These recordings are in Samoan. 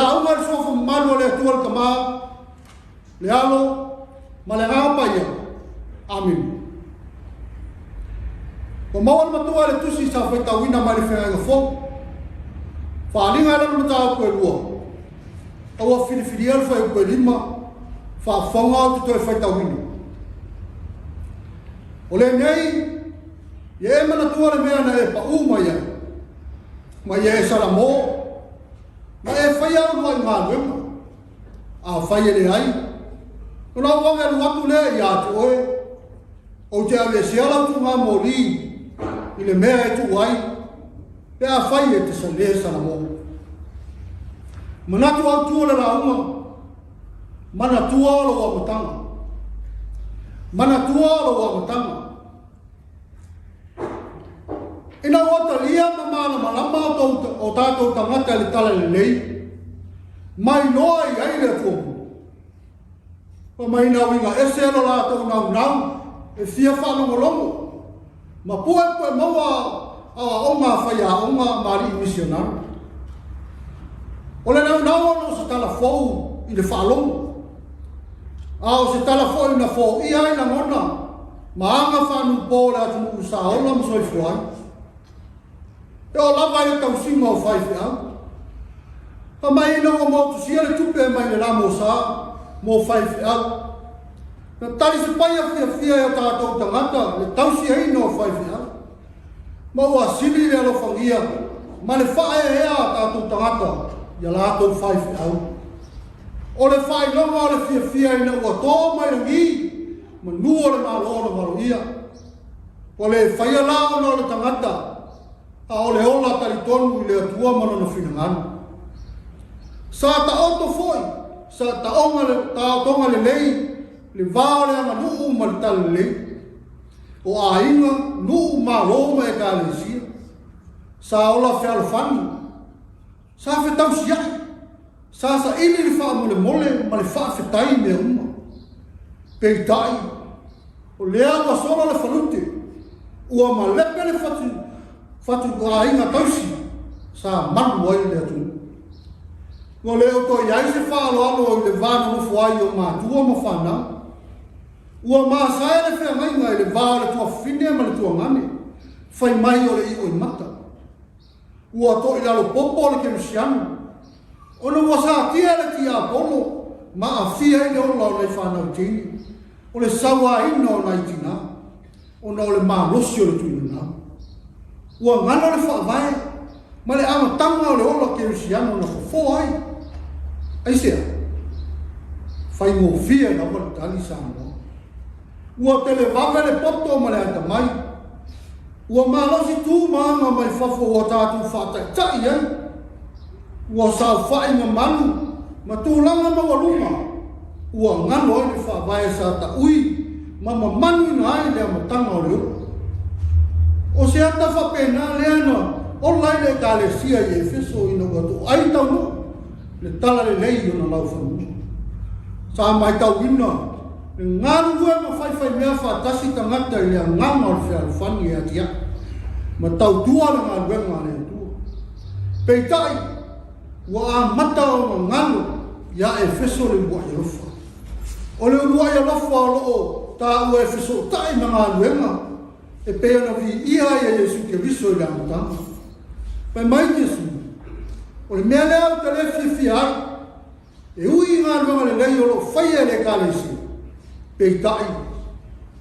lauga i le Suafa mamalu o le Atua le Tama, le Alo ma le Agaga Paia. Amene. Ua maua le matua i le tusi sa faitauina mai le Feagaiga Fou. Faaaliga i lana mataupu e lua, a ua filifilia le fuaiupu e lima, faafofoga ou te toe faitauina. O lenei, ia e manatua le mea na e paū mai ai, ma ia e salamo, ma e faia au uluai galuega. Afai e leai, ona ou ave alu atu lea ia te oe, ou te aveesea lau tuuga moli i le mea e tuu ai, pe afai e te le salamo. Manatu autu o le lauga, manatua lou amataga. Manatua lou amataga. Ina ua talia ma malamalama o tatou tagata i le talalelei, ma iloa e i ai le Atua moni. Fai mai ina uiga ese lo latou naunau e fia faalogologo ma puepue maua aoaoga a faiaoga ma alii misionari. O le naunau ona o se tala fou i le faalogo, a o se tala foi na foia ai lagona ma aga faanupō o le atunuu sa ola ma soifua ai. E oo lava i le tausiga o faifeau. Fai mai ina ua motusia le tupe mai le lamosa mo faifeau. Na tali se paia fiafia e o tatou tagata le tausiaina o faifeau. Ma ua sili le alofagia ma le faaeaea a tatou tagata i a latou faifeau. O le faailoga o le fiafia ina ua to mai lagi manu o le Malo na valoia. Ua le faia la ona o le tagata, a o le ola talitonu i le Atua ma Lona finagalo. Sa taoto foi, sa taoga le, taotoga lelei le va o le aganuu ma le talalelei, o aiga, nuu, malo ma ekalesia. Sa ola fealofani, sa fetausiai, sa saili le faamolemole ma le faafetai i mea uma. Peitai, o lea ua sola le falute, ua malepe le fatu, fatu aiga tausi sa malu ai le atunuu. Ua le o toe i ai se faaaloalo i le va nonofo ai o matua ma fanau. Ua masae le feagaiga i le va o le tuafafine ma le tuagane, fai mai o le ioimata. Ua toilalo popo le kerisiano, ona ua satia le tiapolo ma aafia ai le ola o nai fanau teine, o le sauaina o nai tinā, ona o le malosi o le tuinanau. Ua galo le faavae ma le amataga o le ola kerisiano na fofoa ai. Aisea? Faigofie lava le tali Samoa. Ua televave le poto ma le atamai. Ua malosi tu ma aga mai fafo ua tatou faataitai ai. Ua saofai mamalu ma tulaga maualuga ua galo ai le faavae sa taui ma mamaluina ai le amataga o le ola. O se ata faapena lea na ola ai le Ekalesia i Efeso ina ua toai taunuu le talalelei i ona laufanua. Sa matauina E galulue ma faifaimea faatasi tagata i le agaga o le fealofani e atiae ma tautua le galuega a le Atua. Peitai, ua amata ona galo ia Efeso le uluai alofa. O le uluai alofa o lo o taua e fesootai ma galuega e pei ona viia ai e Iesu Keriso i le amataga. Fai mai Iesu, O le mea lea ou te le fiafia ai, E ui i galuega lelei o lo o faia e le Ekalesia, peitai,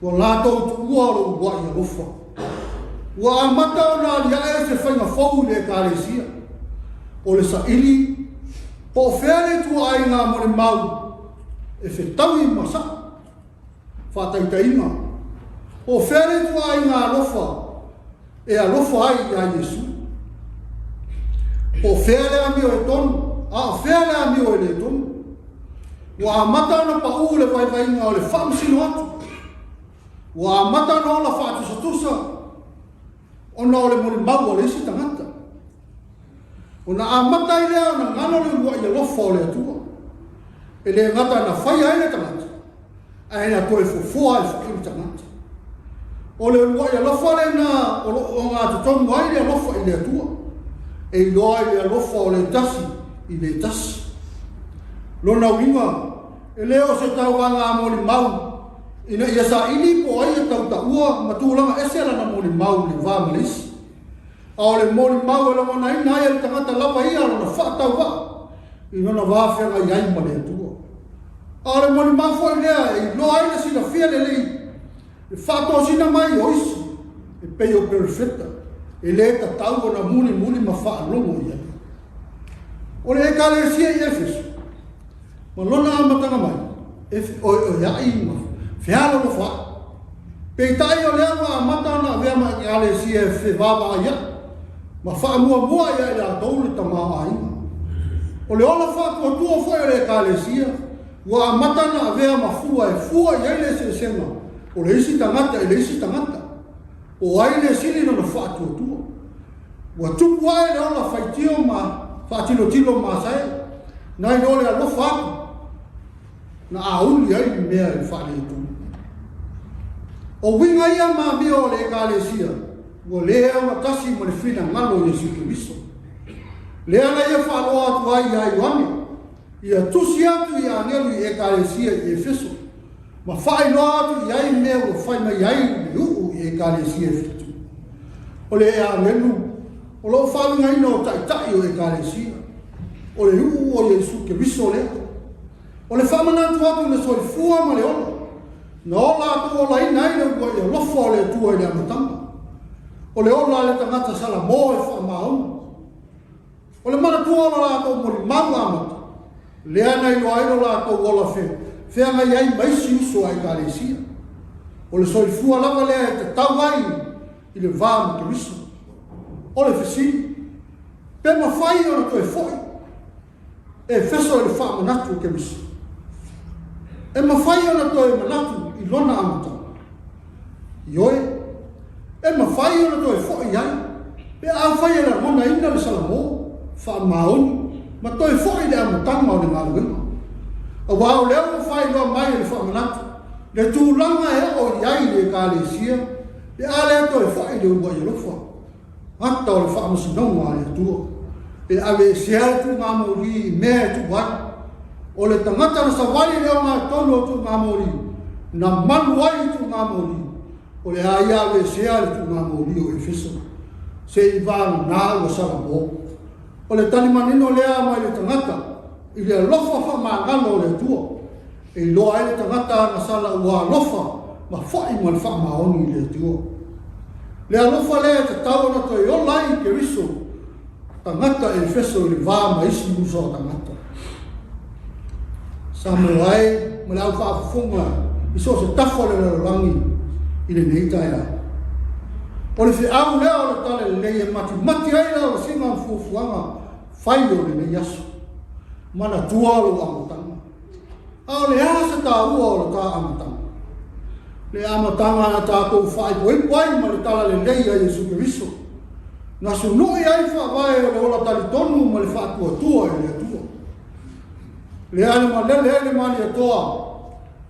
ua latou tuua lou uluai alofa. Ua amata ona aliae se faiga fou i le Ekalesia, o le saili po o fea le ituaiga molimau e fetaui ma sa'o. Faataitaiga, po o fea le ituaiga alofa e alofa ai iā Iesu? Po o fea le amio e tonu, a o fea le amio e le tonu? Ua amata ona paʻū le vaivaiga o le faamasino atu. Ua amata ona ola faatusatusa ona o le molimau a le isi tagata. Ona amata ai lea ona galo le uluai alofa o le Atua. E le gata na faia ai le tagata, ae na toe fofoa ai foi le tagata. O le uluai alofa lena o lo o ogatotonu ai le alofa i le Atua, e iloa ai le alofa o le tasi i le tasi. Lona uiga, e le o se tauvaga molimau ina ia saili po o ai e tau taua ma tulaga ese lana molimau i le va ma le isi. A o le molimau e lagonaina ai e le tagata lava ia lona faatauvaa i lona va feagai ai ma le Atua. A o le molimau foi lea e iloa ai le silafia lelei le faatosina mai o isi e pei o perofeta e le tatau ona mulimuli ma faalogo i ai. O le Ekalesia i Efeso, ma lona amataga mai, e feoeoea'i ma fealolofa'i. Peitai o lea ua amata ona avea ma Ekalesia e fevaavaaia'i ma faamuamua ia i latou le tamaoaiga. O le ola faatuatua foi o le Ekalesia ua amata ona avea ma fua e fua i ai le eseesega o le isi tagata i le isi tagata, po o ai le sili lona faatuatua. Ua tupu ae le ola faitio ma faatilotilo masae, nai lo le alofa atu na auli ai le mea e faaletonu. O uiga ia ma amio o le Ekalesia ua le aogatasi ma le finagalo o Iesu Keriso. Lea na ia faaloa atu ai ia Ioane, ia tusi atu i agelu i Ekalesia i Efeso, ma faailoa atu i ai mea ua fai mai ai le uu i Ekalesia e fitu. O le agelu o lo o faauigaina o taitai o Ekalesia, o le uu o Iesu Keriso lea. O le faamanatu atu i le soifua ma le ola, na ola atu olaina ai le uluai alofa o le Atua i le amataga. O le ola a le tagata Salamo e faamaoni. O le manatua o lo latou molimau amata, lea na iloa ai lo latou ola feagai ai ma isi uso a Ekalesia. O le soifua lava lea e tatau ai i le va ma Keriso. O le fesili, pe mafai ona toe foi Efeso i le faamanatu o Keriso? E mafai ona toe manatu i lona amataga? Ioe, e mafai ona toe foi i ai pe afai e lagonaina le Salamo faamaoni ma toe foi i le amataga o le galuega. Aua o lea ua faailoa mai e le faamanatu le tulaga e oo i ai le Ekalesia pe a le toe foi i le uluai alofa. Ata o le faamasinoga a le Atua e aveesea le tuugamoli i mea e tuu ai. O le tagata na savali i le ogatotonu o tuugamoli, na malu ai i tuugamoli, o le a ia aveesea le tuugamoli o Efeso, se i vagana ua salamo. O le tali manino lea mai le tagata i le alofa faamagalo o le Atua. E iloa ai le tagata ana sala ua alofa ma foi ma le faamaoni i le Atua. Le alofa lea e tatau ona toe ola ai i Keriso, tagata Efeso i le va ma isi uso a tagata. Samoa e ma le au faafofoga i so o se tafa o le lalolagi i lenei taeao. O le feau lea o le Tala Lelei e matimati ai le aulasiga o fuafuaga fai o lenei aso. Manatua lou amataga. A o le a se taua o le ta amataga? Le amataga na tatou faaipoipo ai ma le Tala Lelei a Iesu Keriso, na sunui ai faavae o le ola talitonu ma le faatuatua i le Atua. Lea na malele ai le Malietoa,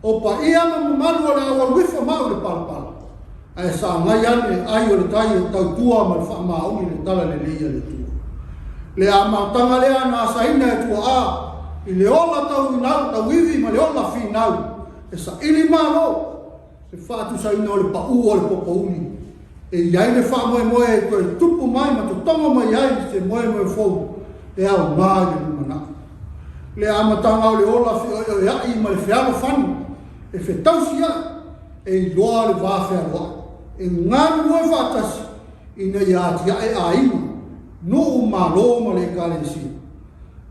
o paia ma mamalu o le aualuifo mau i le palapala, ae sagai ane ai o le tai e tautua ma le faamaoni le Tala Lelei a le Atua. Le amataga lea na asaina e tuaa i le ola tauinau, tauivi ma le ola finau e saili malo le faatusaina o le pau o le popouli e i ai le faamoemoe e toe tupu mai ma totogo mai ai se moemoe fou e aoga i le lumanai. Le amataga o le ola feoeoea'i ma le fealofani e fetausia'i e iloa le va fealoai, e galulue faatasi ina ia atiae aiga, nuu, malo ma le Ekalesia,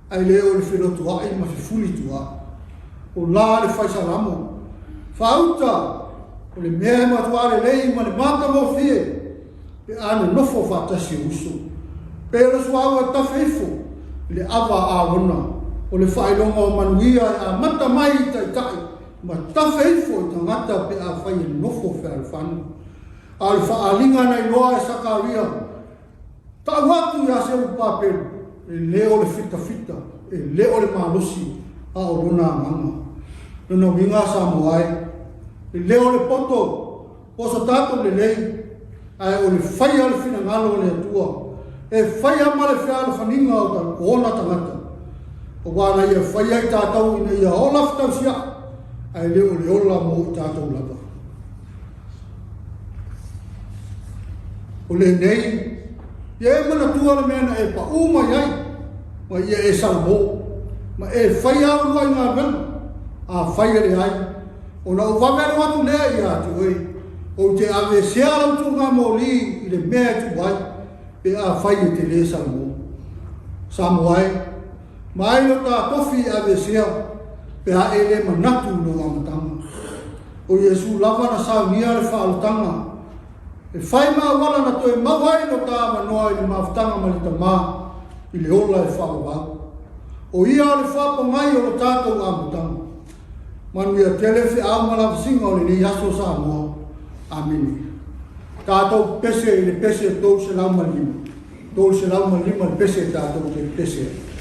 ae le o le felotoa'i ma fefulitua'i. O la le fai Salamo, Faauta, o le mea e matuā lelei ma le matagofie pe a nonofo faatasi e uso. Pei o le suauu e tafe ifo i le ava a Arona, o le faailoga o manuia e amata mai i taitai ma tafe ifo i tagata pe afai e nofo fealofani. A o le faaaliga na iloa e Sakaria, tau atu iā Serupapelu, e le o le fitafita, e le o le malosi, a o lona agaga. Lona uiga a Samoa e, e le o le poto po o so tatou lelei, ae o le faia o le finagalo o le Atua, e faia ma le fealofaniga o ona tagata. Aua na Ia faia i tatou ina ia ola fetausia'i, ae le o le ola mo i tatou lava. O lenei, ia e manatua le mea na e paʻu mai ai, ma ia e salamo, ma e faia au uluai galuega, afai e leai, ona ou vave alu atu lea ia te oe, ou te aveesea lau tuuga moli i le mea e tuu ai, pe afai e te le salamo. Samoa e, ma ai lo ta tofi e aveesea, pe a e le manatu i lou amataga. O Iesu lava na saunia le faaolataga e fai ma auala na toe maua ai lo ta avanoa i le mafutaga ma le Tama i le ola e faavavau. O ia o le faapogai o lo tatou amataga. Manuia tele feau ma lavasiga o lenei aso Samoa. Amene. Tatou pese i le pese 305. 305 le pese tatou te pese ai.